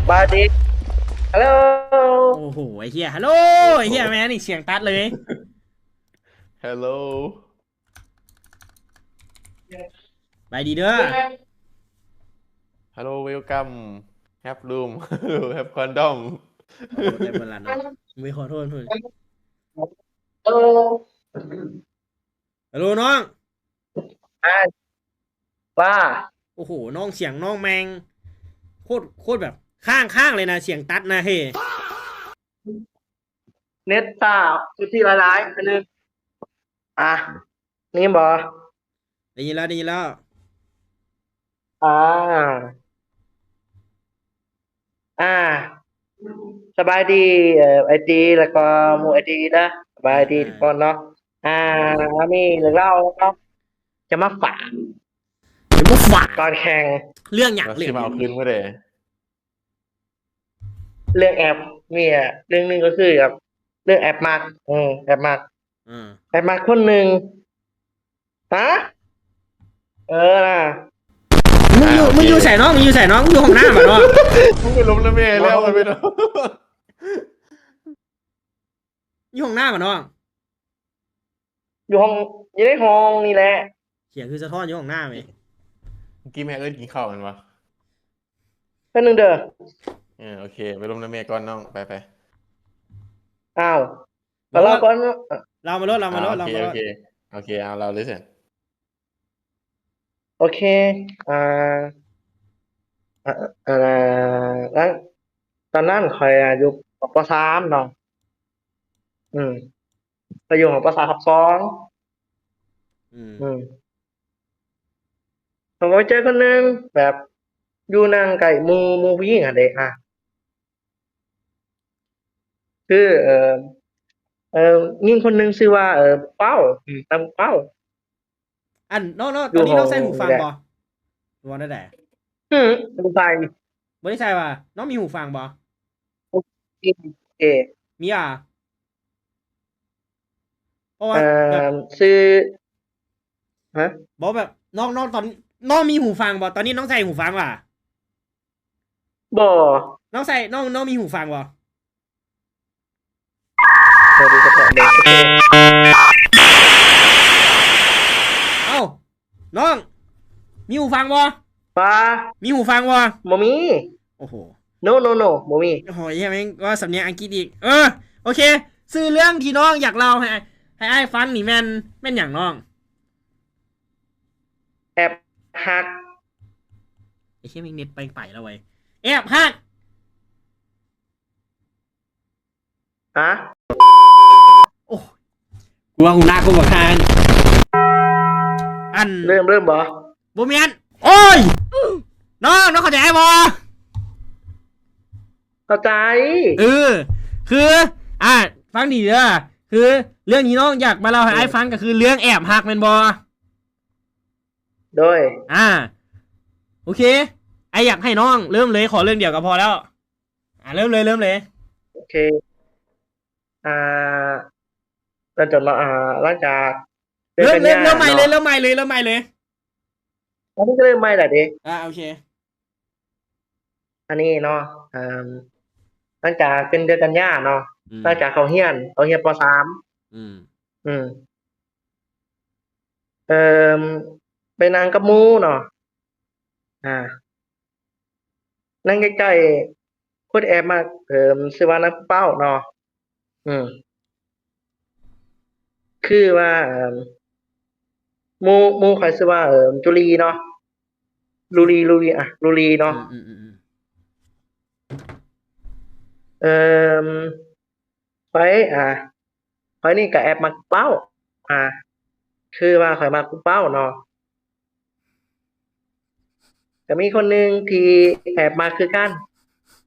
ບາຍດີ ຮັລໂຫຼ. ໂອ້ໂຫ ໄອ້ເຫຍ ຮັລໂຫຼ ໄອ້ເຫຍ ແມ່ນອີກ ສຽງຕັດເລີຍ. ຮັລໂຫຼ ສະບາຍດີເດີ. ຮັລໂຫຼ ເວລກັມ ແຮັບລູມ ແຮັບຄອນດອມ. ໂອ້ ໄດ້ເວລາເນາະ. ເວີຍ ຂໍໂທດເພິ່ນ. ເອີ ຮັລໂຫຼນ້ອງ. ອ້າຍ ວ່າ? ໂອ້ໂຫ ນ້ອງ ສຽງນ້ອງແມ່ງໂຄດ ໂຄດແບບຄ້າງໆເລີຍນະ ສຽງຕັດນະເຮ. ເນັດຊ້າ ຈຸດທີ່ຫຼາຍໆ ອັນໜຶ່ງ. ອ່າ ໄດ້ຍິນບໍ່? ໄດ້ຍິນແລ້ວ ໄດ້ຍິນແລ້ວ. ອ່າ ອ່າ ສະບາຍດີ ເອີ ອ້າຍຕີ ແລ້ວກໍໝູ່ອ້າຍຕີເດີ. ສະບາຍດີທຸກຄົນເນາະ. ອ່າ ມີເລື່ອງລາວເນາະ ຈະມາຝາກ ຈະມາຝາກ ຕອນແຂ່ງ. ເລື່ອງຫຍັງ? ເລື່ອງຫຍັງ? ເອົາຄືນມື້ໃດ? ເລື່ອງແອບ ມີ ເລື່ອງໜຶ່ງກໍຄືແບບເລື່ອງແອບມັກ ເອີ ແອບມັກ ອືມ ແອບມັກຄົນໜຶ່ງ. ຮະ? ເອີນະ. ມຶງຢູ່ ອ່າ ໂອເຄ ມຶງຢູ່ໃສນ້ອງ? ມຶງຢູ່ໃສນ້ອງ? ມຶງຢູ່ຫ້ອງນ້ຳບໍນ້ອງ? ມຶງໄປລົມນຳແມ່ແລ້ວ ໂອ້ໂຫ ໄປເນາະ. ຢູ່ຫ້ອງນ້ຳບໍນ້ອງ? ຢູ່ຫ້ອງ ຢູ່ໃນຫ້ອງນີ້ແຫຼະ. ສຽງຄືສະທ້ອນຢູ່ຫ້ອງນ້ຳເວີຍ. ເມື່ອກີ້ແມ່ເອີ້ນກິນເຂົ້າແມ່ນບໍ່? ແປັບໜຶ່ງເດີ. ເອີ ໂອເຄ ໄປລົມນຳແມ່ກ່ອນນ້ອງ. ໄປໆ ອ້າວ ໄປເລົ່າກ່ອນ. ເລົ່າມາໂລດ ເລົ່າມາໂລດ ອ່າ ເລົ່າມາໂລດ. ໂອເຄ ໂອເຄ ເອົາ ເລົ່າເລີຍຊັ້ນ. ໂອເຄ ອ່າ ອ່າ ອ່າ ຕອນນັ້ນຂ້ອຍ ອ່າ ຢູ່ ປ ສາມເນາະ. ອືມ ຂ້ອຍຢູ່ຫ້ອງ ປ ສາມທັບສອງ. ອືມ ອືມ ຂ້ອຍກໍໄປເຈີຄົນໜຶ່ງ ແບບຢູ່ນັ່ງໃກ້ໝູ່ ໝູ່ຜູ້ຍິງຫັ້ນເດ. ອ່າ ຄື ເອີ ເອີ ຍິງຄົນໜຶ່ງຊື່ວ່າ ເອີ ເປົ້າ ອືມ ຕາເປົ້າ. ອັນ ນ້ອງ ນ້ອງ ຕອນນີ້ນ້ອງໃສ່ຫູຟັງບໍ່ ຫຼືວ່າແນວໃດ? ອືມ ບໍ່ໄດ້ໃສ່. ບໍ່ໄດ້ໃສ່ຫວາ? ນ້ອງມີຫູຟັງບໍ່? ໂອເຄ ມີຫວາ? ເພາະວ່າ ເອີ ແບບ ຊື່ ຮະ? ບໍ່ ແບບ ນ້ອງ ນ້ອງ ຕອນ ນ້ອງມີຫູຟັງບໍ່? ຕອນນີ້ນ້ອງໃສ່ຫູຟັງຫວາ? ບໍ່. ນ້ອງໃສ່ ນ້ອງ ນ້ອງມີຫູຟັງບໍ່? ເອົາ ນ້ອງ ມີຫູຟັງບໍ່? ວ່າ? ມີຫູຟັງບໍ່? ບໍ່ມີ. ໂອ້ໂຫ ໂນ ໂນ ໂນ ບໍ່ມີ. ໂອ້ໂຫ ເຮີ້ຍ ແມ່ງເວົ້າສຳນຽງອັງກິດອີກ. ເອີ ໂອເຄ ຊື່ເລື່ອງທີ່ນ້ອງຢາກເລົ່າໃຫ້ ໃຫ້ອ້າຍຟັງນີ້ແມ່ນ ແມ່ນຫຍັງນ້ອງ? ແອບຮັກ. ໄອ້ເຮີ້ຍ ແມ່ງເນັດໄປ ໄປແລ້ວເວີຍ. ແອບຮັກ. ຮະ? ໂອ້ ກູວ່າຫູໜ້າກູບັກຫ່າ. ອັນ ເລີ່ມ ເລີ່ມບໍ່? ບໍ່ແມ່ນ. ໂອ້ຍ ນ້ອງ ນ້ອງເຂົ້າໃຈອ້າຍບໍ່? ເຂົ້າໃຈ. ເອີ ຄື ອ່າ ຟັງດີເດີ ຄືເລື່ອງທີ່ນ້ອງຢາກມາເລົ່າໃຫ້ ເອີ ອ້າຍຟັງ ກໍຄືເລື່ອງແອບຮັກແມ່ນບໍ່? ໂດຍ ອ່າ ໂອເຄ ອ້າຍຢາກໃຫ້ນ້ອງເລີ່ມເລີຍ ຂໍເລື່ອງດຽວກໍພໍແລ້ວ. ອ່າ ເລີ່ມເລີຍ ເລີ່ມເລີຍ. ໂອເຄ ອ່າ ຫຼັງຈາກ ອ່າ ຫຼັງຈາກ ເລີ່ມ ເລີ່ມ ເລີ່ມໃໝ່ເລີຍ ເລີ່ມໃໝ່ເລີຍ ເລີ່ມໃໝ່ເລີຍ. ອັນນີ້ກໍເລີ່ມໃໝ່ແລ້ວເດ. ອ່າ ໂອເຄ ອັນນີ້ເນາະ ເອີ່ມ ຫຼັງຈາກເປັນເດືອນກັນຍາເນາະ ອືມ ຫຼັງຈາກເຂົ້າຮຽນ ເຂົ້າຮຽນ ປໍສາມ ອືມ ອືມ ເອີ່ມ ໄປນັ່ງກັບໝູ່ເນາະ ອ່າ ນັ່ງໃກ້ໆ ຄົນແອບມັກ ເອີ່ມ ຊື່ວ່ານາງເປົ້າເນາະ ອືມ ຄືວ່າ ເອີ່ມ ໝູ່ ໝູ່ຂ້ອຍຊື່ວ່າ ເອີ່ມ ຈູລີເນາະ ລູລີ ລູລີ ອ່ະ ລູລີເນາະ ອືມ ອືມ ອືມ ເອີ່ມ ຂ້ອຍ ອ່າ ຂ້ອຍນີ້ກໍແອບມັກເປົ້າ ອ່າ ຄືວ່າຂ້ອຍມັກເປົ້າເນາະ ກໍມີຄົນໜຶ່ງທີ່ແອບມັກຄືກັນ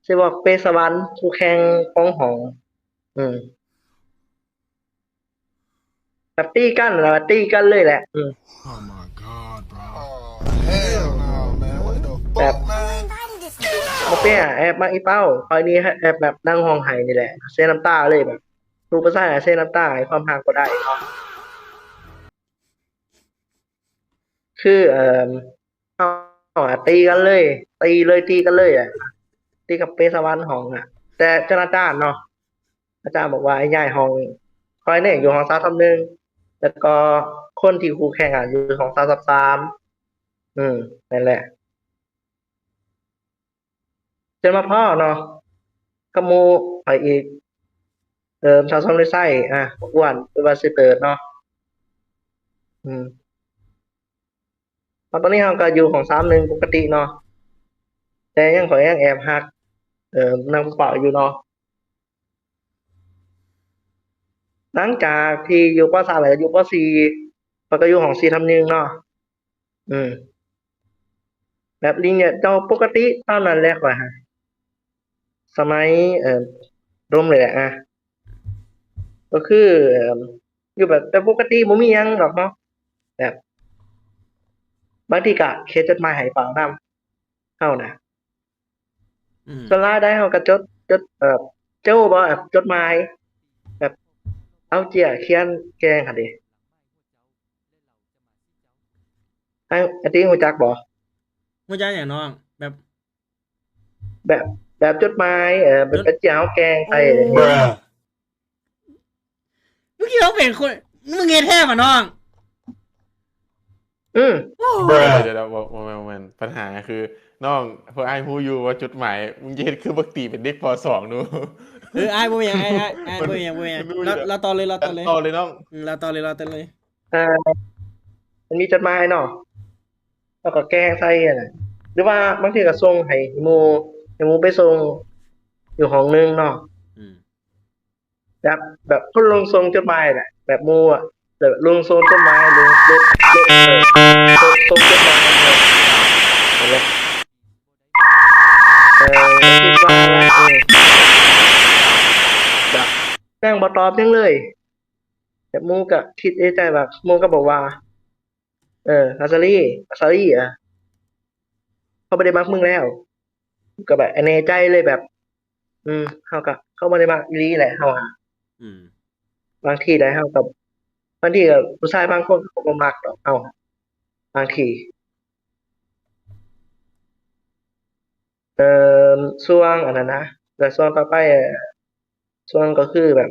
ຊື່ວ່າເປສະຫວັນ ຄູ່ແຂ່ງຂອງຫ້ອງ ອືມ ແບບຕີກັນ ແລ້ວກໍຕີກັນເລີຍແຫຼະ ອືມ Oh my god bro. Hell no man. What the fuck man. ບໍ່ເປັນຫຍັງ ແອບມັກອີເປົ້າ ຂ້ອຍນີ້ແອບແບບນັ່ງຮ້ອງໄຫ້ນີ້ແຫຼະ ເຊນ້ຳຕາເລີຍ ແບບລູກຜູ້ຊາຍເຊນ້ຳຕາ ໃຫ້ຄວາມຮັກບໍ່ໄດ້ເນາະ ຄື ເອີ່ມ ເຮົາ ເຮົາອະ ຕີກັນເລີຍ ຕີເລີຍ ຕີກັນເລີຍອະ ຕິກັບເປສະຫວັນຫ້ອງນະ ແຕ່ເຈົ້າອາຈານເນາະ ອາຈານບອກວ່າໃຫ້ຍ້າຍຫ້ອງ ຂ້ອຍນີ້ຢູ່ຫ້ອງສາມສາມໜຶ່ງ ແລ້ວກໍຄົນທີ່ຄູ່ແຂ່ງອະຢູ່ຫ້ອງສາມສາມສາມ ອືມ ນັ້ນແຫຼະ ຈົນມາພໍ້ເນາະ ກັບໝູ່ຂ້ອຍອີກ ເອີ ສາວສອງ ໄດ້ໃຊ້ ອາ ອ້ວນ ຫຼືວ່າຊິເຕີດເນາະ ອືມ ເພາະຕອນນີ້ເຮົາກໍຢູ່ຫ້ອງສາມໜຶ່ງປົກກະຕິເນາະ ແຕ່ຍັງ ຂ້ອຍຍັງແອບຮັກ ເອີ ນາງເປົ່າຢູ່ເນາະ. ຫຼັງຈາກທີ່ຢູ່ ປໍສາມ ແລ້ວກໍຢູ່ ປໍສີ່ ຂ້ອຍກໍຢູ່ຫ້ອງສີ່ທັບໜຶ່ງເນາະ ອືມ ແບບລິນເນຍເຈົ້າປົກກະຕິຕອນນັ້ນແຫຼະ ຂ້ອຍຫາ ສະໄໝ ເອີ ດົມເລີຍແຫຼະ ອາ ກໍຄື ເອີ ຢູ່ແບບ ແບບປົກກະຕິບໍ່ມີຫຍັງດອກເນາະ ແບບບາງທີກໍຂຽນຈົດໝາຍໃຫ້ເປົ່ານຳ ເຮົານະ ອືມ ສ່ວນຫຼາຍໄດ້ເຮົາກໍຈົດ ຈົດ ເອີ ເຈົ້າບໍ່ ແບບຈົດໝາຍ ແບບເອົາເຈ້ຍຂຽນແກງຫັ້ນເດ ອາ ອາຕິຮູ້ຈັກບໍ່? ຮູ້ຈັກຫຍັງນ້ອງ? ແບບ ແບບ ແບບຈົດໝາຍ ເອີ ແບບເອົາເຈ້ຍເຮົາແກງໃສ່ ມຶງຄິດວ່າເປັນຄົນ ມຶງເຮັດແທ້ຫວານ້ອງ? ອືມ ດຽວໆ ບໍ່ ບໍ່ແມ່ນ ບໍ່ແມ່ນ ປັນຫາຄື ນ້ອງ ພວກອ້າຍຮູ້ຢູ່ວ່າຈົດໝາຍ ມຶງຈະເຮັດຄືບັກຕີເປັນເດັກ ປໍສອງ ນູ. ເອີ ອ້າຍບໍ່ມີຫຍັງ ອ້າຍ ອ້າຍ ອ້າຍບໍ່ມີຫຍັງ ບໍ່ມີຫຍັງ ລາວ ລາວຕໍ່ເລີຍ ລາວຕໍ່ເລີຍ ອືມ ລາວຕໍ່ເລີຍ ລາວຕໍ່ເລີຍ ເອີ ມັນມີຈົດໝາຍເນາະ ເຮົາກໍແກງໃສ່ຫັ້ນນະ ຫຼືວ່າບາງທີກໍສົ່ງໃຫ້ໝູ່ ໃຫ້ໝູ່ໄປສົ່ງຢູ່ຫ້ອງໜຶ່ງເນາະ ອືມ ແບບ ແບບຄົນລົງສົ່ງຈົດໝາຍນະ ແບບໝູ່ອະ ແບບລົງສົ່ງຈົດໝາຍ ລົງ ລົງ ລົງ ເອີ ສົ່ງ ສົ່ງຈົດໝາຍ ເອີ ນັ້ນແຫຼະ ເອີ ຄິດວ່າ ເອີ ແບບນາງບໍ່ຕອບຫຍັງເລີຍ ແບບໝູ່ກໍຄິດໃນໃຈວ່າ ໝູ່ກໍບອກວ່າ ເອີ ອາຊາລີ ອາຊາລີ ເອີ ເຂົາບໍ່ໄດ້ມັກມຶງແລ້ວ ກໍແບບແນ່ໃຈເລີຍ ແບບ ອືມ ເຮົາກໍ ເຂົາບໍ່ໄດ້ມັກອີ່ຫຼີແຫຼະ ເຮົາຫາ ອືມ ບາງທີໃດເຮົາກໍ ບາງທີກໍຜູ້ຊາຍບາງຄົນເຂົາກໍບໍ່ມັກດອກເຮົາ ບາງທີ ເອີ ຊ່ວງອັນນັ້ນນະ ແລ້ວຊ່ວງຕໍ່ໄປ ຊ່ວງກໍຄືແບບ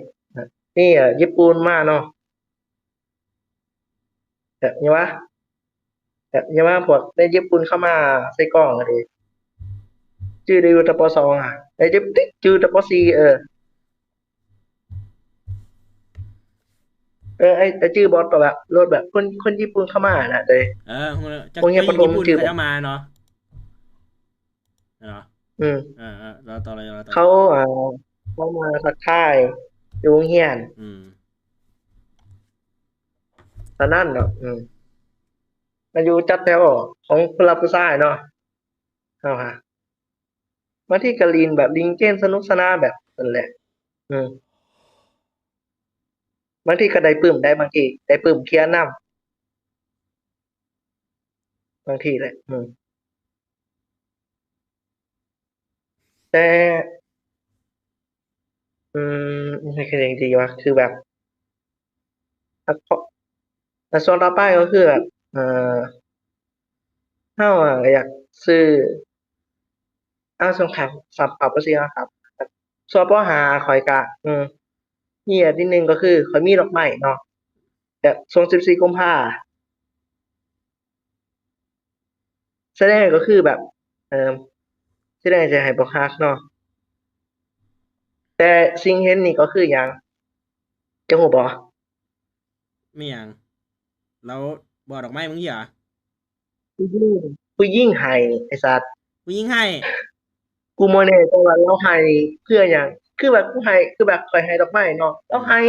ນີ້ ອາ ຍີ່ປຸ່ນມາເນາະ ແບບຫຍັງວະ ແບບຫຍັງວະ ພວກໃນຍີ່ປຸ່ນເຂົ້າມາໃສ່ກ້ອງຫັ້ນເດ ຈື່ໄດ້ຢູ່ແຕ່ ປໍສອງ ອະ ໃນຈິບຕິດຈື່ແຕ່ ປໍສີ່ ເອີ ເອີ ອ້າຍ ອ້າຍຈື່ບໍ່ ແບບ ລົດແບບຄົນ ຄົນຍີ່ປຸ່ນເຂົ້າມານະເດ ເອີ ຮູ້ແລ້ວ ໂຮງຮຽນປະຖົມຈື່ບໍ່ ເຂົາເຈົ້າມາເນາະ ເນາະ ອືມ ເອີໆ ລາວຕໍ່ເລີຍ ລາວຕໍ່ເລີຍ ເຂົາ ເອີ ເຂົາມາທັກທາຍຢູ່ໂຮງຮຽນ ອືມ ຕອນນັ້ນເນາະ ອືມ ມາຢູ່ຈັດແຖວຂອງຄົນລາວຜູ້ຊາຍເນາະ ເຮົາຫາ ບາງທີກໍຫຼິ້ນແບບຫຼິ້ນເກມສະໜຸກສະໜານແບບນັ້ນແຫຼະ ອືມ ບາງທີກໍໄດ້ປຶ້ມໄດ້ ບາງທີໄດ້ປຶ້ມຂຽນນຳ ບາງທີແຫຼະ ອືມ ແຕ່ ອືມ ເຮັດຈັ່ງໃດດີວະ ຄືແບບ ແລ້ວຊ່ວງຕໍ່ໄປກໍຄືແບບ ເອີ ເຮົາອະຢາກຊື້ ເອົາ ຊ່ວງຂາຍສາມປັບຈັ່ງຊີ້ເນາະ ແບບ ຊ່ວງ ປໍຫ້າ ຂ້ອຍກະ ເອີ ມີອັນໜຶ່ງກໍຄືຂ້ອຍມີດອກໄມ້ເນາະ ແບບຊ່ວງສິບສີ່ກຸມພາ ສະແດງກໍຄືແບບ ເອີ ສະແດງໃຈໃຫ້ບອກຮັກເນາະ ແຕ່ສິ່ງເຫັນນີ້ກໍຄືຫຍັງ ເຈົ້າຮູ້ບໍ່? ແມ່ນຫຍັງ? ລາວບໍ່ເອົາດອກໄມ້ມຶງຫວາ? ຜູ້ຍິງ ຜູ້ຍິງໃຫ້ ໄອ້ສັດ ຜູ້ຍິງໃຫ້ ກູບໍ່ແນ່ໃຈວ່າລາວໃຫ້ເພື່ອຫຍັງ ຄືແບບກູໃຫ້ ຄືແບບຂ້ອຍໃຫ້ດອກໄມ້ເນາະ ລາວໃຫ້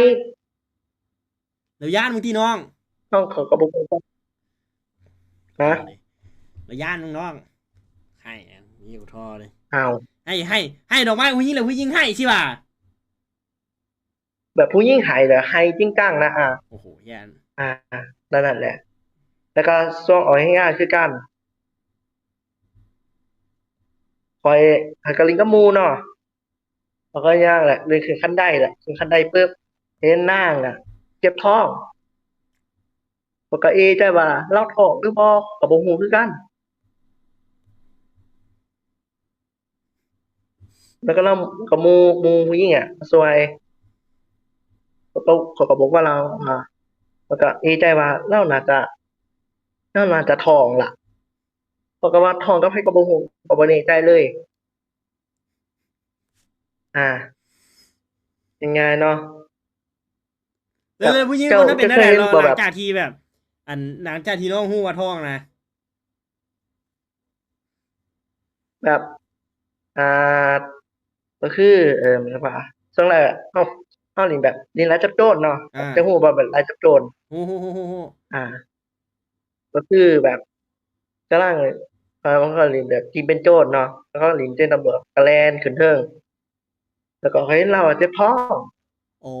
ລາວຢ້ານມຶງຕິນ້ອງ ນ້ອງເຂົາກໍບໍ່ຮູ້ ຮະ ລາວຢ້ານມຶງນ້ອງ ໃຫ້ ມີຢູ່ທໍ່ເລີຍ ອ້າວ ໃຫ້ ໃຫ້ ໃຫ້ດອກໄມ້ຜູ້ຍິງ ແລ້ວຜູ້ຍິງໃຫ້ຊິຫວາ? ແບບຜູ້ຍິງໃຫ້ ແລ້ວໃຫ້ຈິງຈັງນະ ອາ ໂອ້ໂຫ ຢ້ານ ອາ ນັ້ນແຫຼະ ແລ້ວກໍຊ່ວງອອກແຮງງານຄືກັນ ຂ້ອຍ ຂ້ອຍກໍຫຼິ້ນກັບໝູ່ເນາະ ຂ້ອຍກໍຍ່າງແຫຼະ ເລີຍຂຶ້ນຂັ້ນໄດແຫຼະ ຂຶ້ນຂັ້ນໄດປຶບ ເຫັນນາງນະເຈັບທ້ອງ ຂ້ອຍກໍເອໃຈວ່າລາວທ້ອງຫຼືບໍ່ ກໍບໍ່ຮູ້ຄືກັນ. ແລ້ວກໍລາວ ກໍໝູ່ ໝູ່ຜູ້ຍິງອະມາຊ່ວຍ ເຂົາກໍ ເຂົາກໍບອກວ່າລາວ ອ່າ ແລ້ວກໍເອໃຈວ່າລາວໜ້າຈະ ລາວໜ້າຈະທ້ອງລະ ເຂົາກໍວ່າທ້ອງກັບໃຜກໍບໍ່ຮູ້ ກໍບໍ່ແນ່ໃຈເລີຍ ອ່າ ງ່າຍໆເນາະ. ແລ້ວ ແລ້ວຜູ້ຍິງຄົນນັ້ນເປັນແນວໃດເນາະ ຫຼັງຈາກທີ່ແບບ ອັນ ຫຼັງຈາກທີ່ນ້ອງຮູ້ວ່າທ້ອງນະ? ແບບ ອ່າ ກໍຄື ເອີ ແບບວ່າ ຊ່ວງແລກເຮົາ ເຮົາຫຼິ້ນແບບຫຼິ້ນຫຼາຍຈັບໂຈນເນາະ ອ່າ ຈະຮູ້ບໍ່ ແບບຫຼາຍຈັບໂຈນ ຮູ້ໆໆໆ ອ່າ ກໍຄືແບບກຳລັງ ເອີ ເຮົາຫຼິ້ນແບບຈິງເປັນໂຈນເນາະ ແລ້ວກໍຫຼິ້ນເປັນຕຳຫຼວດ ກໍແລ່ນຂຶ້ນເທິງ ແລ້ວກໍເຫັນລາວວ່າເຈັບທ້ອງ ໂອ້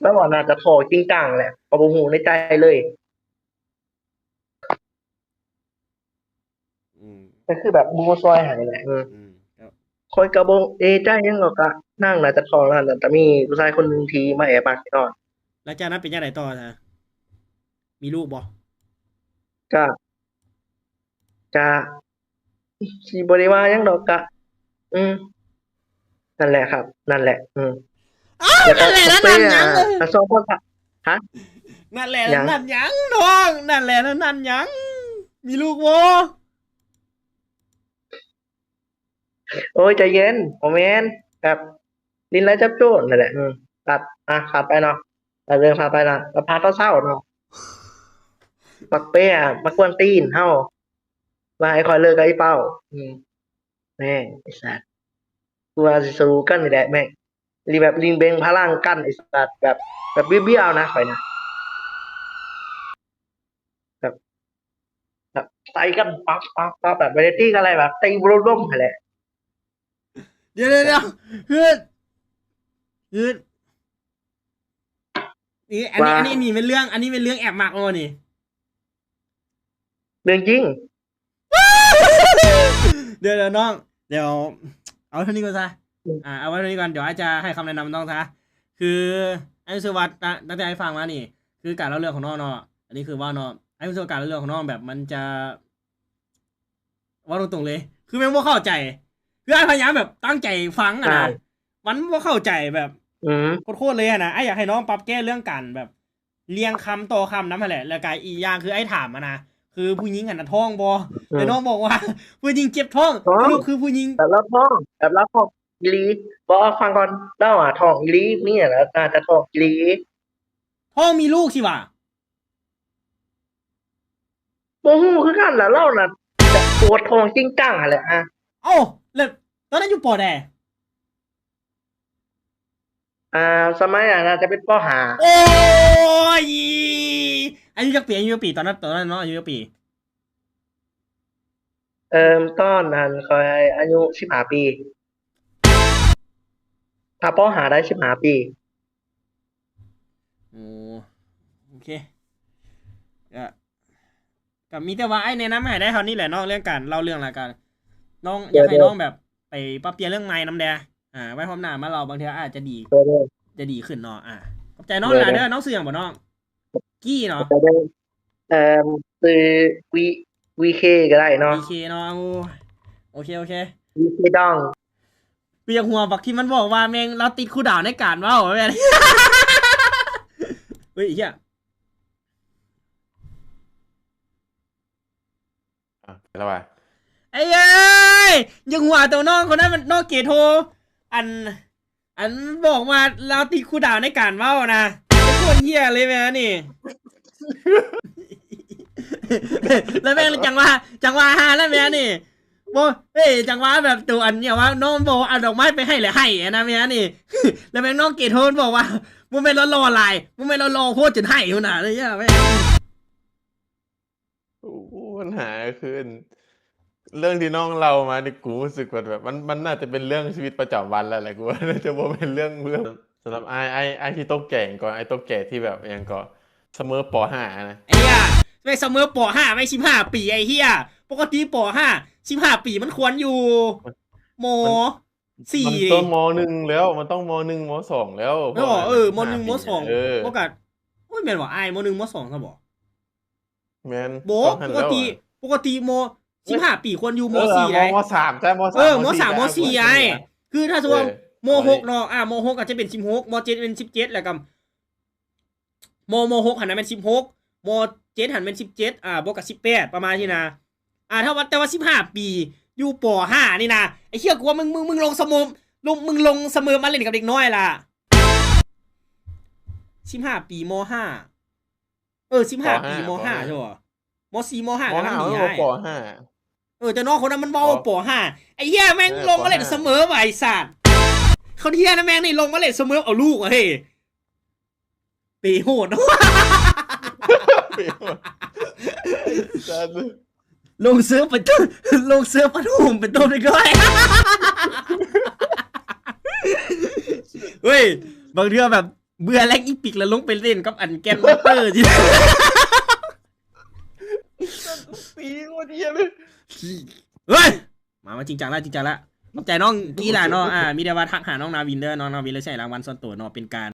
ລາວວ່າໜ້າຈະທ້ອງຈິງຈັງແຫຼະ ກໍບໍ່ຮູ້ໃນໃຈເລີຍ. ອືມ ກໍຄືແບບໝູ່ຊ່ວຍໃຫ້ແຫຼະ ເອີ ອືມ ຂ້ອຍກໍບໍ່ເອໃຈຫຍັງດອກ ກະນາງໜ້າຈະທ້ອງແລ້ວ ແລ້ວກະມີຜູ້ຊາຍຄົນໜຶ່ງທີ່ມາແອບມັກແນ່ນອນ. ຫຼັງຈາກນັ້ນເປັນຈັ່ງໃດຕໍ່ຊະ? ມີລູກບໍ່? ກະ ກະ ຊິບໍ່ໄດ້ວ່າຫຍັງດອກ ກະ ອືມ ນັ້ນແຫຼະຄັບ ນັ້ນແຫຼະ ອືມ ອ້າວ ນັ້ນແຫຼະ ນັ້ນຫຍັງ ທັງສອງຄົນ ຮະ ນັ້ນແຫຼະ ນັ້ນຫຍັງນ້ອງ ນັ້ນແຫຼະ ນັ້ນຫຍັງ ມີລູກບໍ່? ໂອ້ຍ ໃຈເຢັນ ບໍ່ແມ່ນ ແບບຫຼິ້ນຫຼາຍຈັບໂຈນນັ້ນແຫຼະ ອືມ ຕັດ ອ່າ ຂາດໄປເນາະ ຕັດເລື່ອງຂາດໄປເນາະ ກໍພາດຕອນເຊົ້າເນາະ ບັກເປ້ມາກວນຕີນເຮົາ ວ່າໃຫ້ຂ້ອຍເລີກກັບອີ່ເປົ້າ ອືມ ແມ່ງ ໄອ້ສັດ ກູວ່າຊິສູ້ກັນນີ້ແຫຼະ ແມ່ງ ລີແບບລິງເບັງພະລັງກັນ ໄອ້ສັດ ແບບ ແບບບ້ຽວໆນະ ຂ້ອຍນະ ແບບ ແບບໃສ່ກັນປັບໆໆ ແບບບໍ່ໄດ້ຕີກັນເລີຍ ແບບຕີລົມໆຫັ້ນແຫຼະ. ດຽວໆໆ ຮຶດ ຮຶດ ນີ້ ອັນນີ້ ວ່າ ອັນນີ້ ອັນນີ້ແມ່ນເລື່ອງ ອັນນີ້ແມ່ນເລື່ອງແອບມັກບໍ່ນີ້? ເລື່ອງຈິງ. ດຽວໆ ນ້ອງ ດຽວເອົາເທົ່ານີ້ກ່ອນຊະ ອືມ ອ່າ ເອົາໄວ້ເທົ່ານີ້ກ່ອນ ດຽວອ້າຍຈະໃຫ້ຄຳແນະນຳນ້ອງຊະ ຄືອ້າຍຮູ້ສຶກວ່າ ຕະ ຕັ້ງແຕ່ອ້າຍຟັງມານີ້ ຄືການເລົ່າເລື່ອງຂອງນ້ອງເນາະ ອັນນີ້ຄືເວົ້າເນາະ ອ້າຍຮູ້ສຶກວ່າການເລົ່າເລື່ອງຂອງນ້ອງແບບມັນຈະ ເວົ້າຕົງໆເລີຍ ຄືແມ່ນບໍ່ເຂົ້າໃຈ ຄືອ້າຍພະຍາຍາມແບບຕັ້ງໃຈຟັງຫັ້ນນະ ມັນບໍ່ເຂົ້າໃຈແບບ ອືມ ໂຄດໆເລີຍຫັ້ນນະ ອ້າຍຢາກໃຫ້ນ້ອງປັບແກ້ເລື່ອງການແບບ ລຽງຄຳຕໍ່ຄຳນຳຫັ້ນແຫຼະ ແລ້ວກະອີກຢ່າງຄືອ້າຍຖາມຫັ້ນນະ ຄືຜູ້ຍິງຫັ້ນນະທ້ອງບໍ່? ອືມ ແລ້ວນ້ອງບອກວ່າຜູ້ຍິງເຈັບທ້ອງ ສະຫຼຸບຄືຜູ້ຍິງ ແບບລາວທ້ອງ ແບບລາວທ້ອງອີ່ຫຼີ ບໍ່ ຟັງກ່ອນ ລາວອະທ້ອງອີ່ຫຼີ ເມຍລາວໜ້າຈະທ້ອງອີ່ຫຼີ ທ້ອງມີລູກຊິຫວາ? ບໍ່ຮູ້ຄືກັນລະ ລາວນະ ແບບປວດທ້ອງຈິງຈັງຫັ້ນແຫຼະ ອາ ເອົ້າ ແລ້ວຕອນນັ້ນຢູ່ ປໍ ໃດ? ອ່າ ສະໄໝນັ້ນໜ້າຈະເປັນ ປໍ ຫ້າ. ໂອ້ຍ ອາຍຸຈັກປີ? ອາຍຸຈັກປີ? ຕອນນັ້ນ ຕອນນັ້ນເນາະ ອາຍຸຈັກປີ? ເອີ່ມ ຕອນນັ້ນຂ້ອຍອາຍຸສິບຫ້າປີ. ຖ້າ ປໍ ຫ້າ ໄດ້ສິບຫ້າປີ. ໂອ້ ໂອເຄ ກະ ກໍມີແຕ່ວ່າອ້າຍແນະນຳໃຫ້ໄດ້ເທົ່ານີ້ແຫຼະເນາະ ເລື່ອງການເລົ່າເລື່ອງລາຍການ ນ້ອງ ຢາກໃຫ້ນ້ອງແບບໄປປັບປ່ຽນເລື່ອງໃໝ່ນຳແດ່ ອ່າ ໄວ້ຮອບໜ້າມາເລົ່າ ບາງເທື່ອອາດຈະດີ ຈະດີຂຶ້ນເນາະ ອ່າ ຂອບໃຈນ້ອງຫຼາຍເດີ. ນ້ອງຊື່ຫຍັງບໍນ້ອງ? ກີ້ເນາະ. ເອີ່ມ ຊື່ວີ ວີເຄ ກໍໄດ້ເນາະ ວີເຄ ເນາະ. ໂອ້ ໂອເຄ ໂອເຄ ວີເຄດອງ. ຄືຢາກຫົວບັກທີ່ມັນບອກວ່າແມ່ງລາວຕິດຄູດາວໃນການເວົ້າແມ່ນ ເຮີ້ຍ ເຮີ້ຍ ອ່ະ ໄປແລ້ວວ່າ ໄອ້ເອີຍ ຢ່າຫົວໂຕນ້ອງຄົນນັ້ນ ມັນນ້ອງເກໂທ ອັນ ອັນບອກວ່າລາວຕິດຄູດາວໃນການເວົ້ານະ ໂຄດເຫ້ຍເລີຍແມ່ນີ້. ແລ້ວແມ່ງຈັງຫວະ ຈັງຫວະຫາແລ້ວແມ່ນີ້ ບໍ່ ເອີຍ ຈັງຫວະແບບໂຕອັນຫຍັງວະ ນ້ອງບອກວ່າເອົາດອກໄມ້ໄປໃຫ້ແລ້ວໃຫ້ຫັ້ນນະແມ່ນີ້ ແລ້ວແມ່ງນ້ອງເກໂທນບອກວ່າ ບໍ່ແມ່ນຫຼໍ່ຫຼາຍ ບໍ່ແມ່ນຫຼໍ່ໂພດຈົນໃຫ້ພຸ້ນນະ ເລີຍແມ່ງ ໂອ້ ບັນຫາຄື ເລື່ອງທີ່ນ້ອງເລົ່າມານີ້ ກູຮູ້ສຶກວ່າແບບ ມັນ ມັນໜ້າຈະເປັນເລື່ອງຊີວິດປະຈຳວັນແລ້ວແຫຼະ ກູວ່າ ໜ້າຈະບໍ່ແມ່ນເລື່ອງ ເລື່ອງ ສຳລັບອ້າຍ ອ້າຍ ອ້າຍທີ່ຕົກໃຈກ່ອນ ອ້າຍຕົກໃຈທີ່ແບບ ຫຍັງເກາະ ສະເໝີ ປໍ ຫ້າ ນະ ໄອ້ເຫຍ ໄປສະເໝີ ປໍ ຫ້າ ໄປສິບຫ້າປີ ໄອ້ເຫຍ ປົກກະຕິ ປໍ ຫ້າ ສິບຫ້າປີມັນຄວນຢູ່ ມ ສີ່ ມັນຕ້ອງ ມ ໜຶ່ງ ແລ້ວ ມັນຕ້ອງ ມ ໜຶ່ງ ມ ສອງ ແລ້ວ ເອີ ມ ໜຶ່ງ ມ ສອງ ເອີ ບໍ່ກະ ໂອ້ຍ ແມ່ນຫວາ ອ້າຍ ມ ໜຶ່ງ ມ ສອງ ຊະບໍ່? ແມ່ນ ບໍ່ ປົກກະຕິ ປົກກະຕິ ມ ສິບຫ້າປີຄວນຢູ່ ມ.ສີ່ ໄດ໋ ມ.ສາມ ໃຊ່ ມ.ສາມ ເອີ ມ.ສາມ ມ.ສີ່ ອ້າຍ ຄືຖ້າສົມມຸດວ່າ ມ.ຫົກເນາະ ອ່າ ມ.ຫົກອາດຈະເປັນສິບຫົກ ມ.ເຈັດເປັນສິບເຈັດ ແລ້ວກໍ ມ ມ.ຫົກຫັ້ນນະແມ່ນສິບຫົກ ມ.ເຈັດຫັ້ນແມ່ນສິບເຈັດ ອ່າ ບວກກັບສິບແປດ ປະມານນີ້ນະ ອ່າ ຖ້າວ່າ ແຕ່ວ່າສິບຫ້າປີຢູ່ ປ.ຫ້າ ນີ້ນະ ໄອ້ເຫື່ອ ກູວ່າມຶງ ມຶງ ມຶງລົງສະເໝີ ລົງ ມຶງລົງສະເໝີມາຫຼິ້ນກັບເດັກນ້ອຍລະ ສິບຫ້າປີ ມ.ຫ້າ ເອີ ສິບຫ້າປີ ມ.ຫ້າ ໃຊ່ບໍ່ ມ.ສີ່ ມ.ຫ້າ ກຳລັງດີອ້າຍ ປ.ຫ້າ ເອີ ແຕ່ນ້ອງຄົນນັ້ນມັນເວົ້າ ປ.ຫ້າ ໄອ້ເຫື່ອ ແມ່ງລົງມາຫຼິ້ນສະເໝີວ່າ ໄອ້ສັດ ຄົນເຫື່ອນະແມ່ງນີ້ລົງມາຫຼິ້ນສະເໝີ ເອົາລູກເຮີ້ຍ ເປໂຫດ ເປໂຫດ ສັດ ລົງເສີບໄປ ລົງເສີບປະໂຖມເປັນຕົ້ນເດັກນ້ອຍ ເຮີ້ຍ ບາງເທື່ອແບບເບື່ອແລງອີປິກ ແລ້ວລົງໄປຫຼິ້ນກັບອັນແກນມອນເຕີ ຊິ ຕີໂຄດເຫື່ອເລີຍ ເຮີ້ຍ ມາ ມາຈິງຈັງລະ ຈິງຈັງລະ ຂອບໃຈນ້ອງກີລາເນາະ ອ່າ ມີແຕ່ວ່າທັກຫານ້ອງນາວິນເດີ ນ້ອງນາວິນເລີຍໃຫ້ລາງວັນສ່ວນໂຕເນາະ ເປັນການ